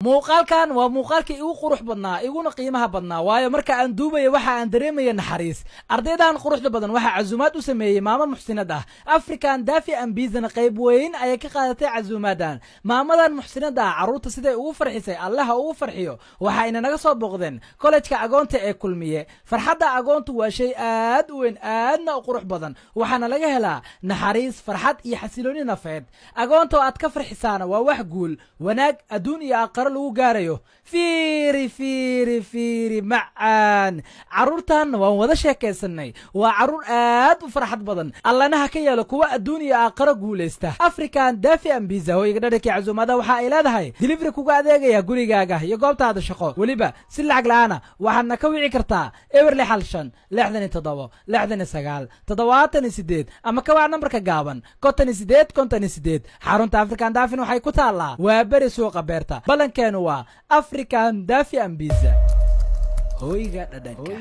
Muuqaalkan waa muuqaalkii igu qurux badnaa, iguna qiimaha badnaa, waayo marka aan duubaya waxa aan dareemaya naxariis. Ardaydan quruxda badan waxaa casuumaad u sameeyey maamo muxsinad ah. African Dafi Ambizana qayb weyn ayay ka qaadatay casuumaadan. Maamadan muxsinada ah carruurta siday ugu farxisay, Allaha ugu farxiyo. Waxayna naga soo booqdeen kollejka agoonta ee Kulmiye. Farxadda agoontu waa shay aad u weyn, aadna u qurux badan, waxaana laga helaa naxariis, farxad iyo xasilooni nafeed. Agoonta oo aad ka farxisaana waa wax guul, wanaag adduun iyo aakharo lagu gaarayo. Fiiri, fiiri, fiiri macaan! Carruurtan waan wada sheekaysanay, waa carruur aad u farxad badan. Allana ha ka yeelo kuwa adduun iyo aakharo guulaysta. African Dafi Ambiza, hoyga dhadhankii casuumada, waxa ay leedahay delivery kuga adeegaya gurigaaga iyo goobtaada shaqo, weliba si lacag la'aana. Waxaadna ka wici kartaa 0615 67 69 78 ama ka wac nambarka gaaban 58 58. Xarunta African Dafin waxay ku taallaa waa beri suuqa beerta. Ballankeenu waa African Dafi Ambiza, hoyga dhadhanka.